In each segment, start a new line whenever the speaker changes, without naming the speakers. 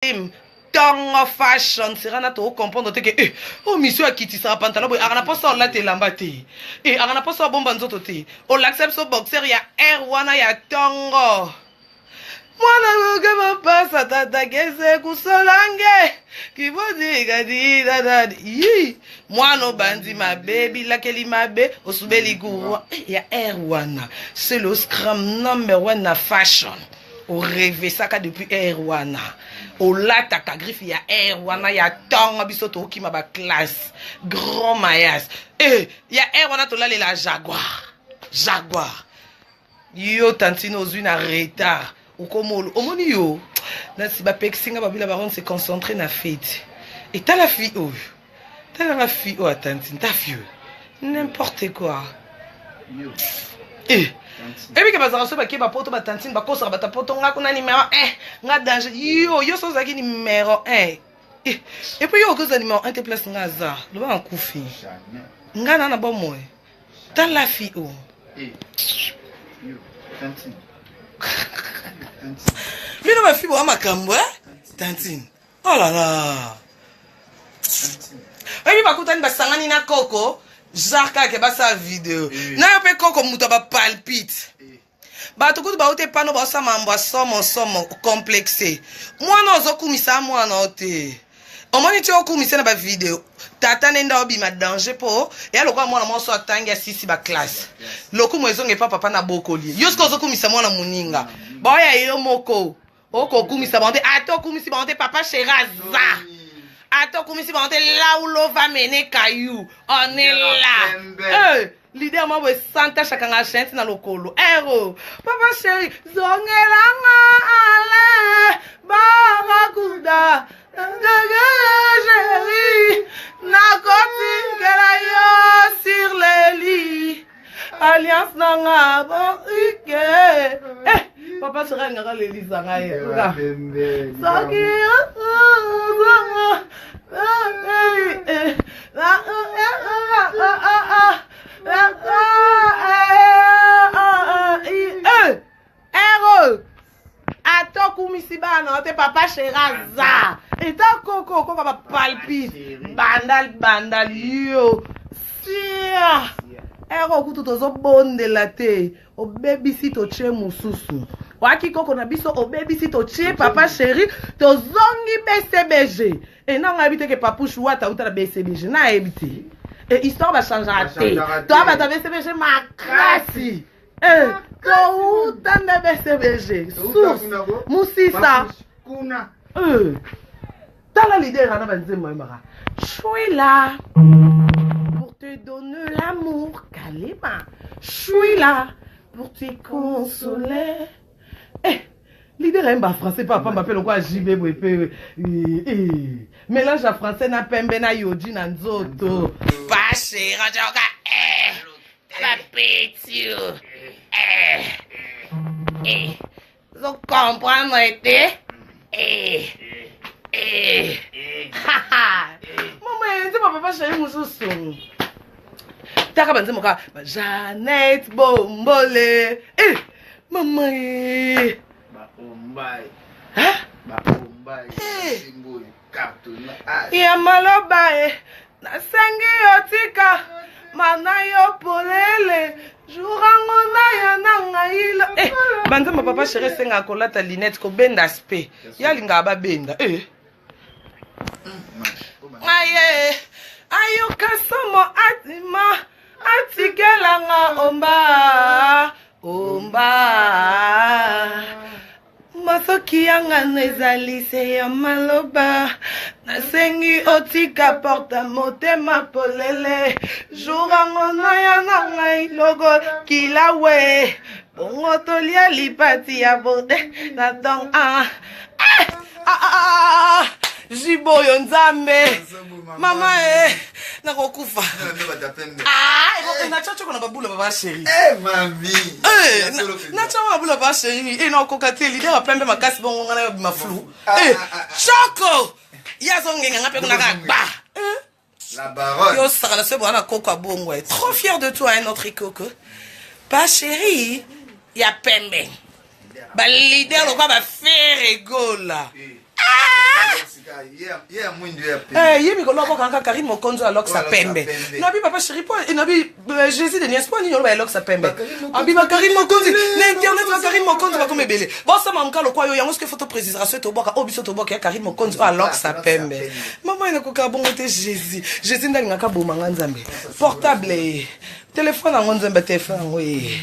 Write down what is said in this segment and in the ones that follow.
Ntongo fashion sera na to comprendre te ke eh, oh monsieur akitisaka pantalon boye aka na posa olata elamba te eh, aka na posa obomba nzoto te olakisa biso boxer ya air wana ya ntongo mwana koke mapasa tata kese kusolange kibodikadidadadi yi mwana obandi mabe bilakeli mabe osubeli courant eh, ya air wana c'est le scrum number one na fashion. Orevesaka depuis air wana, olataka griffe ya air wana ya ntongo, biso tokima baclasse grand mayas e ya air wana tolalela jaguar jaguar. Yo tantine ozwi na retard okomolo omoni yo nasi bapekisi nga babila baron se concentre na fete. Etala fi oyo, talanga fi oyo atantine ta fi oyo n'importe quoi. Eh, ebike bazalaka so bakie bapoto batantine bakosaka bato poto nga kuna numero 1 nga danger. Yo yo so ozalaki numero 1 eh, et puis yo okozala numero 1 te place nga aza loba nakufi nga na na bomoi. Tala fi oyo bino bafi boa makambo e tantine. Oh là là, oyebi bakutani basangani na koko genre kaka basala video na yo mpe koko moto ya bapalpite bato kutu bauta epano baosala mambo ya somo somo complexe. Mwana ozokumisa mwana o te omoni ti okumisa na bavideo tata nde nde aobima danger mpo ya lokola mwana mwasi atangi asisi baklasse lokumu ezonga epa papa na bokoli yo. Soki ozokumisa mwana moninga baoya yo moko okokumisa bango te, ata okumisi bango te papa sheraza, ata okumisi bango te là où l'eau va mener caillou, on est là. Eh, leader moko boye santa chakanga chaîne na lokolo ero papa chéri zongelanga ale barakuda ngege chéri nakotikela yo sur le lit alliance nanga bon ike. Eh, papa chéri alingaka lelisa ngai ye soki ero ata okumisi bana te papa chéri aza eta koko koko bapalpite bandal bandal yo sia ero kutu tozobondela te obebisi totie mosusu waki koko na biso obebisi totie papa chéri tozongi BCBG e nanga yebi te ke papouche wata uta na BCBG nayebi te e histoire bachangeaka te toa bato ya BCBG makasi. Eh, touta nde BCBG source mosisa. Eh, tala leader ana banzembo ayembaka je suis là pour te donner l'amour kalema, je suis là pour te consoler. Eh, leader ayemba français pa pamba mpe lokola JB boye mpe eh, mélange ya français na pembe na yoji na nzoto pashera joka eh, bapeti eh, eh, zo comprendre te eh, eh. Mama nzembo papa chéri mosusu taka banzembo kaka ba Jeannette Bombole eh, mama eh. Hein? Ya maloba e nasengi yo tika mana yo polele jourango na ya na ngai lo eh, banzembo papa chéri esengaka kolata lunette kobenda spe ye alingaka babenda eh. Aye ayoka somo atima atikelanga omba omba masoki yangano ezali se ya maloba nasengi otika porte motema polele jourango na ya na ngai logo kilawe bongo tolia lipati ya bode na tong ah, ah, ah, ah, ah. Jiboyo nzambe mama e nakokufa. Ah, natya tioko na babula baba chéri, natya babula baba chéri e nakoka te leader apembe makasi bongo nga nayo bima flou choko ye azongenga nga mpe kuna kaka gba.
La baronne.
Yo sakana se bwana koko abongo eh. Trop fier de toi hein, notre koko pa chéri ya pembe ba leader lokola ba Ferre Gola. Ah! Eh, ye mikolo abokaka Karine Mokonzi alokisa pembe. Nabi papa chéri po nabi euh, Jésus de Nias po nini oloba elokisa pembe. Abi ba Karine Mokonzi na internet ba Karine Mokonzi bakoma ebele. Bosama moka lokwa yo yango soki photo précision tobwaka oyo biso tobwaka ya Karine Mokonzi oyo alokisa pembe. Mama inakoka bongo te Jésus. Jésus nde alingaka boma nga Nzambe. Portable ye. Telefone yango Nzambe telefone yango ye.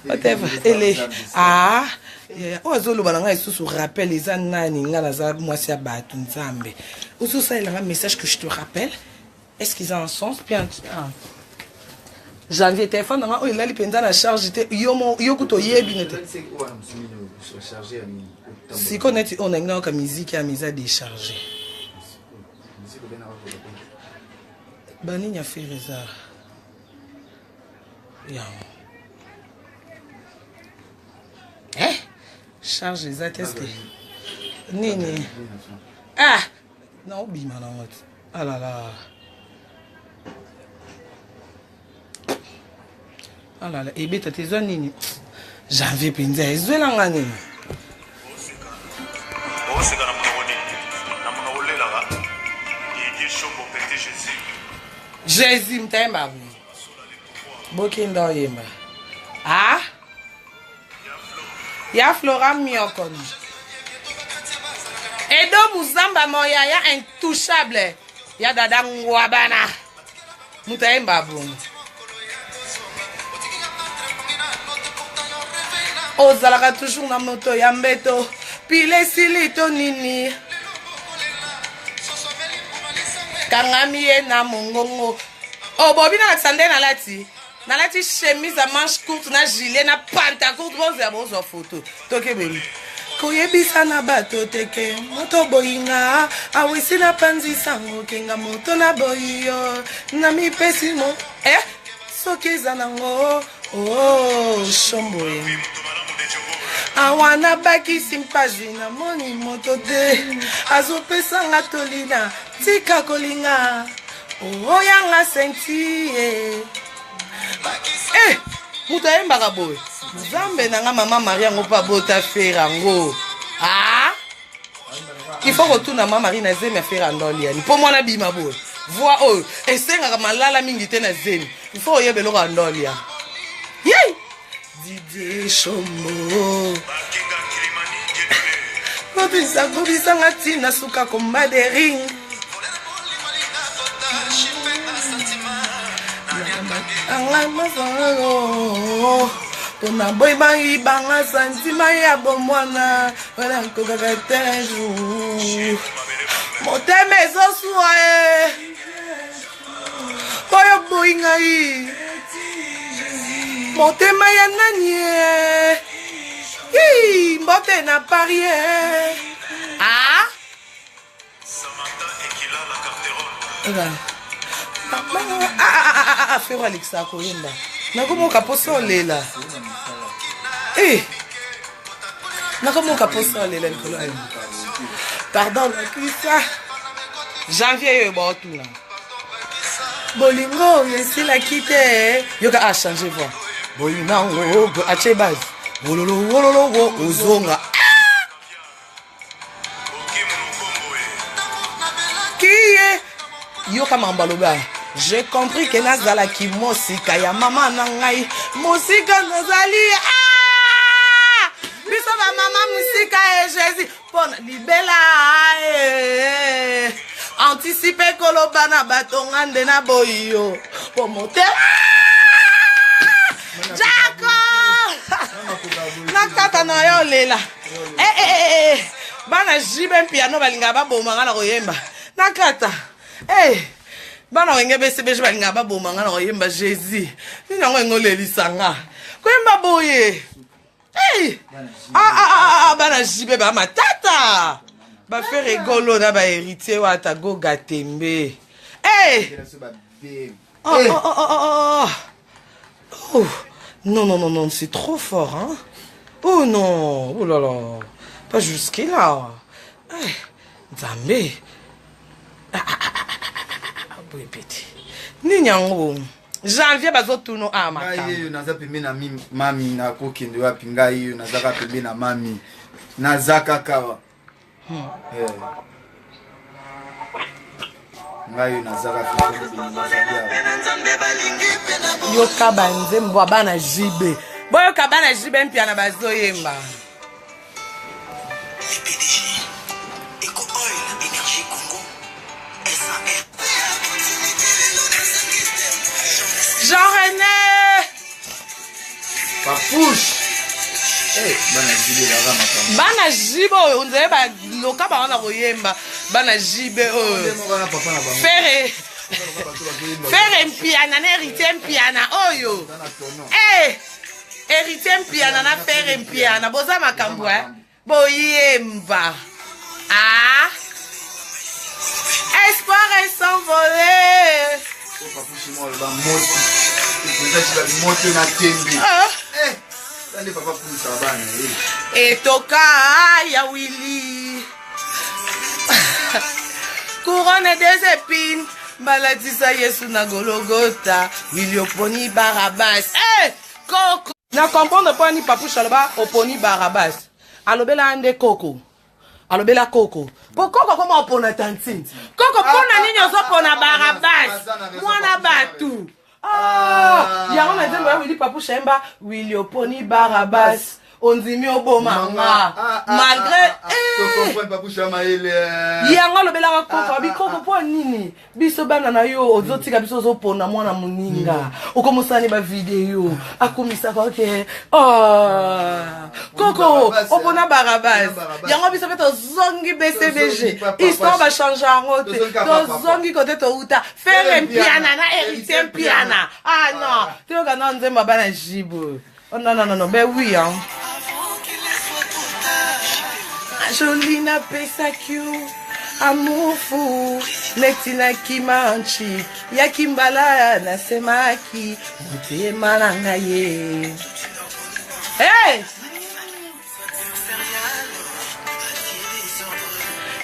Whatever. Ele ah oyo azoloba na ngai lisusu rappel eza nani ngai naza mwasi ya bato nzambe ozosalela ngai message que je te rappelle est ce qu'ils ont un sens bien ah. Janvier telefone na ngai oyo elali mpenza na charge te yo kutu oyebi no te sikoyo neti oyo nangi nayoka miziki ya miza décharge banini affaire eza yango eh charge eza te eske nini ah naobima nango te alala alala ebeta te eza nini janvier mpenza ezwelanga nini
oseka na monoko nini na monoko olelaka Didier Shombo petit Jésus
Jésus mtayemba bokenda oyemba ah ya Flora Miokono Edo Muzamba moyaya intouchable ya dada ngwabana moto ayemba bongo ozalaka toujours na moto ya mbeto pile esili to nini kangami ye na mongongo obobi oh, nalakisa nde nalati nalati chemise ya manche courte na gilet na pantacourte bozela bozwa foto tokebeli koyebisa na bato teke moto boyinga awisi na panzi sango kenga moto na boyi yo na mipesi mo eh, soki eza nango oh, shomboye awa nabakisi mpazi namoni moto te azopesanga tolina tika kolinga oyanga sentie eh, moto ayembaka boye nzambe na nga mama marie yango mpo abota fere yango ah? il faut kotuna mama marie na zemi ya fere andoliani mpo mwana bima boye voi oyo esengaka malala mingi te na zemi il faut oyeba eloko ya ndolia yei didier shombo kobisa kobisanga ntina suka komba de ring mpona boyi bayibanga santima ya bomwana wana nkokaka te jour motema ezosuwa e oyo boyi ngai motema ya nani e mbote na paris e ah? Ah, ah, ah, fero alekisaka koyemba nakomoka mposa olela eh. nakomoka mposa olela likolo ayo pardon lakisa janvier oyo baotuna bolingo oyo esilaki te yoka achange voix bolinango atie base wololo wololo wo ozonga kiye yoka makambo aloba j'ai compris ke nazalaki mosika ya mama na ngai mosika nazali ah! biso bamama mosika e jésus mpona libela eh. anticipe koloba na bato nga nde na boyi yo mpo motema jako na tata na yo olela eh, eh, eh, eh. bana jibe mpiano balingaka baboma nga na koyemba nakata eh. bana wenge bcbg balingaka baboma nga na koyemba jésus nini yango engo olelisa nga koyemba boye hey! ah, ah, ah, ah, bana jibe ba matata bafere egolo na bahéritier wata goga tembe hey! Oh, oh, oh, oh, oh, oh. Oh, non, non, non, non, c'est trop fort, hein. Oh non, oh là là, pas jusque là. Eh, Nzambe. Ah, ah, ah, ah, ah, ah, boye pete. Nini yango? Janvier bazotuno ah
makambo. Ngai naza pembe na mami nakokende wapi ngai yo naza kaka pembe na mami naza kaka wa. Hmm. Eh. Ngai oyo nazaka Fiston Mobeni, nazali awa.
Yoka banzembo ya bana JB. Boyoka bana JB Mpiana bazoyemba.
Les PDG, Eco Oil, Énergie Congo, SAR.
Jean René.
Papouche. Eh, bana JB baza makambo.
Bana JB oyo onzele baloka bango na koyemba bana JB oyo.
Nde moko na papa na bango.
Ferre
Bato bazoyemba.
Ferre Mpiana na Héritier Mpiana oyo.
Baza na tono.
Eh! Héritier Mpiana na Ferre Mpiana boza makambo eh? Boyemba. Ah! Espoir est s'envoler.
Po Papouche moko aloba moto. Epenza ci babi moto na tembe.
Ah!
Eh, tala nde papa akumisaka bana na ye.
Etoka ya Willy. Couronne des épines. Balatisa Yesu na Gologota. Willy oponi Barabas. Eh! Koko. Na comprendre mpo ani Papouche aloba oponi Barabas. Alobela nde koko. Alobela koko. Po koko akoma opona tantine. Koko mpona nini ozopona Barabas?
Aza na raison,
Mwana
Papouche aza na
batu. Ah, yango na nzembo ya Willy Papouche ayemba Willy oponi Barabas. Ondimi oboma nga. Malgré eh!
tocomprendre Papouche ya mayele.
Yango alobelaka koko abi koko mpo nini biso bana na yo ozotika biso ozopona mwana moninga okomosani bavideo akomisaka oke oh, koko
Barabas,
opona Barabas.
Opona Barabas.
Yango biso mpe tozongi
Tozongi
BCBG
papa,
histoire
papa.
bachange yango te.
Tozongi kaka papa.
Tozongi kote touta Ferre
Ferre
Mpiana
Mpiana
na Héritier Mpiana. Ah non, toyoka na nzembo ya bana jibo. Oh non non non non, ben oui hein. Jolie napesaki yo amour fou neti nakima nchi ya kimbala nasemaki motema na ngai ye. Hey!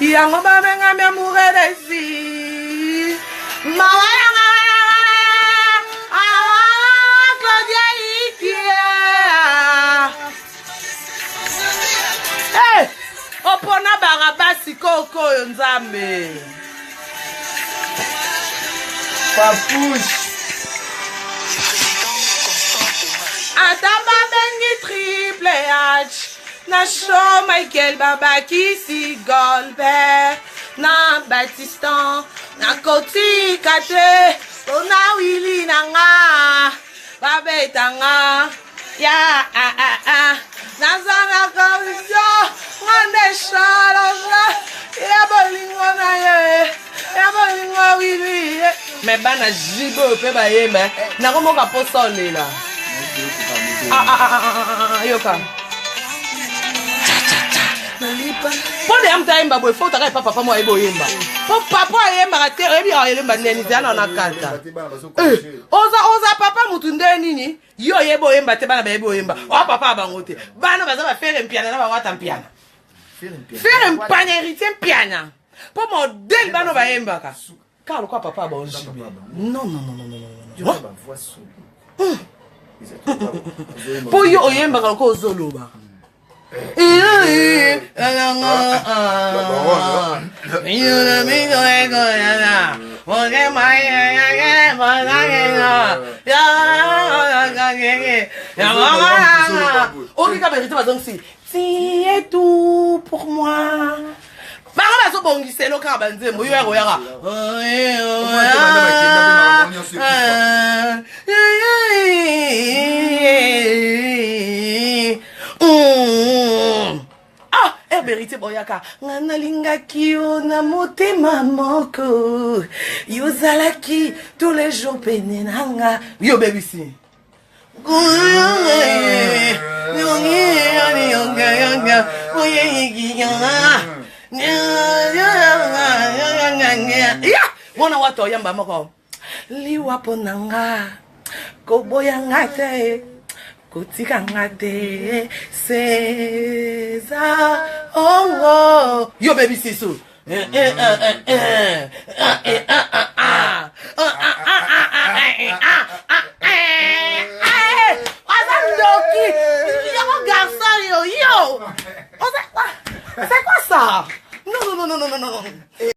Yango babengami amourelesi mawa yanga. Ah, Claudia Ikia. Hey! Opona Barabasi koko oyo nzambe.
Papouche.
Ata babengi Triple H na show Michael babakisi Goldberg na Batistan nakotika te mpona Willy na nga babetanga ya ah, ah, ah. Naza na corruption nga nde charge ya bolingo na ye ya bolingo Willy. Me bana jibe oyo mpe bayemba nakomoka mposa olela. Ah, ah, ah, ah, ah, ah, yoka mpo na ya moto ayemba boye fo otaka epa papa mo ayebi oyemba mpo papa ayembaka te oyebi ayelemba ndeni zala na kata. Eh, oza oza papa mutu nde nini yo oyebi oyemba te bana bayebi oyemba oa papa ya bango te bana baza baFerre Mpiana na bawata Mpiana Ferre Mpanya Héritier Mpiana mpo modele bana bayembaka kaka lokola papa ya bango non non non non non non non mpo yo oyembaka lokola ozoloba. Okika vérité bazongisi tu es tout pour moi bango bazobongisa elo kaka banzembo yo yako yaka.
Omoi te banda bakenda mpe makambo nyonso ekufa.
Ah, e vérité boyaka nga nalingaki yo na motema moko yozalaki tous les jours pene na nga yo bebisi. Ya mwana wata oyamba moko liwa mpo na nga koboya nga te kotika nga te César ongo yo bebisi su. Eh, eh, eh, eh, eh. Ah, eh, ah, ah, ah. Ah, ah, ah, ah, ah, eh, ah, ah, eh, eh. Aza ndoki yango garçon yo yo. C'est quoi ça? Non non non non non non non.